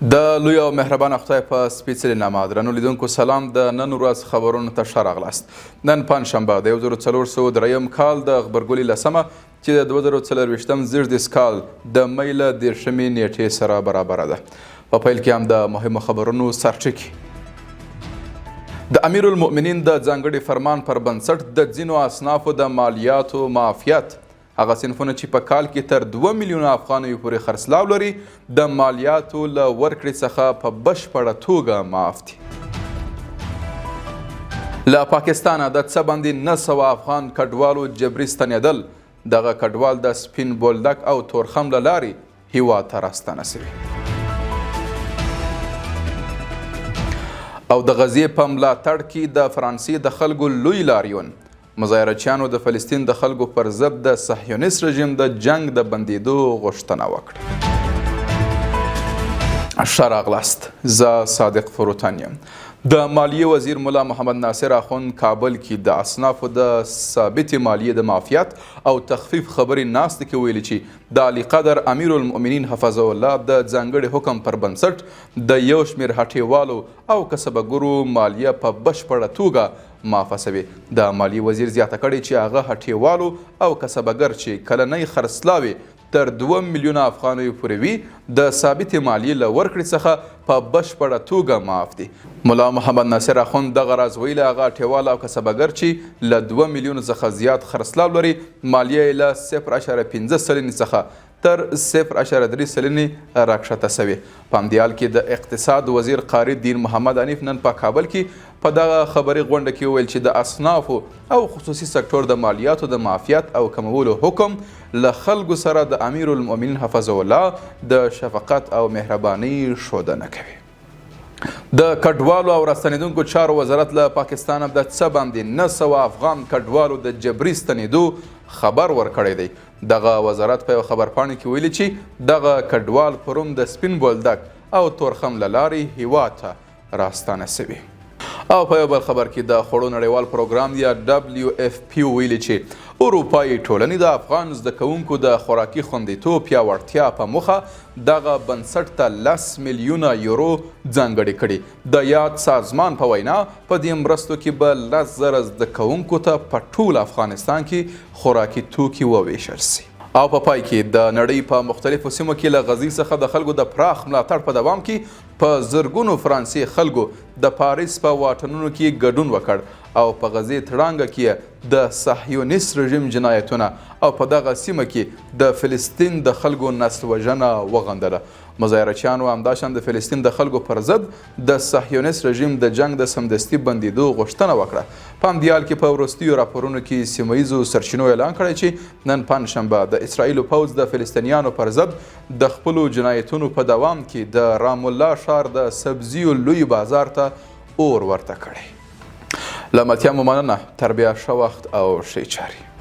د لوی او مهربان خدای په سپېڅلي نامه، درنو لیدونکو سلام. د نن ورځ خبرونو ته ښه راغلاست. نن پنجشنبه د 1403 کال د غبرګولي 10مه، چې د 2024 زیږدیز کال د مۍ له 30مې نیټې سره برابره ده. په پیل کې هم د مهمو خبرونو سرټکي. د امیرالمؤمنین د ځانګړي فرمان پر بنسټ د ځینو اصنافو د مالیاتو معافیت. هغه صنفونه چې په کال کې تر 2 میلیونه افغانیو پورې خرڅلاو لري، د مالیاتو له ورکړې څخه په بشپړه توګه معاف دي. له پاکستانه د څه باندې 900 افغان کډوالو جبري ستنېدل. دغه کډوال د سپین بولدک او تورخم له لارې هیواد ته راستانه شوي. او د غزې په ملاتړ کې د فرانسې د خلکو لوی لاریون. مظاهرچیانو د فلسطین د خلکو پر ضد د صهیونیست رژیم د جنګ د بندیدو غوښتنه وکړه. ښه راغلاست، زه صادق فروتن یم. د مالیې وزیر ملا محمد ناصر اخوند کابل کې د اصنافو د ثابتې مالیې د معافیت او تخفیف خبرې ناستې کې ویلي چې د عالیقدر امیرالمؤمنین حفظه الله د ځانګړي حکم پر بنسټ د یو شمېر هټیوالو او کسبګرو مالیه په بشپړه توګه معافه شوې. د مالیې وزیر زیاته کړې چې هغه هټیوالو او کسبګر چې کلنۍ خرڅلاوې تر 2 میلیونه افغانیو پورې وي، د ثابتې مالیې له ورکړې څخه په بشپړه توګه معاف دي. ملا محمد ناصر اخوند دغه راز ویلي، هغه هټیوال او کسبګر چې له 2 میلیونو څخه زیات خرڅلاو لري، مالیه یې له 0.5 سلنې څخه تر 0.3 سلنې راکښته شوې. په همدې حال کې د اقتصاد وزیر قاري دین محمد حنیف نن په کابل کې په دغه خبري غونډه کې وویل چې د اصنافو او خصوصي سکتور د مالیاتو د معافیت او کمولو حکم له خلکو سره د امیرالمؤمنین حفظه الله د شفقت او مهربانۍ ښودنه کوي. د کډوالو او راستنېدونکو چارو وزارت له پاکستانه د څه باندې 900 افغان کډوالو د جبري ستنېدو خبر ورکړی دی. دغه وزارت په یوه خبرپاڼه کې ویلي چې دغه کډوال پرون د سپین بولدک او تورخم له لارې هیواد ته راستانه شوي. او په یو بل خبر کې د خوړو نړیوال پروګرام یا WFP ویلي چې اروپایي ټولنې د افغان زده کوونکو د خوراکي خوندیتوب پیاوړتیا په موخه دغه بنسټ ته 10 میلیونه یورو ځانګړې کړي. د یاد سازمان په وینا، په دې مرستو کې به 10,000 زده کوونکو ته په ټول افغانستان کې خوراکي توکي وویشل شي. او په پای کې د نړۍ په مختلفو سیمو کې له غزې څخه د خلکو د پراخ ملاتړ په دوام کې په زرګونو فرانسې خلکو د پاریس په واټنونو کې ګډون وکړ او په غزې تړانګه کې د صهیونیست رژیم جنایتونه او په دغه سیمه کې د فلسطین د خلکو نسل وژنه وغندله. مظاهرچیانو همداشان د فلسطین د خلکو پر ضد د صهیونیست رژیم د جنګ د سمدستي بندیدو غوښتنه وکړه. په همدې حال کې په وروستیو راپورونو کې سیمه ییزو سرچینو اعلان کړی چې نن پنجشنبه د اسرائیلو پوځ د فلسطینیانو پر ضد د خپلو جنایتونو په دوام کې د رام الله ښار د سبزیو لوی بازار ته اور ورته کړی. له ملتیا مو مننه، تر بیا ښه وخت او ښې چارې.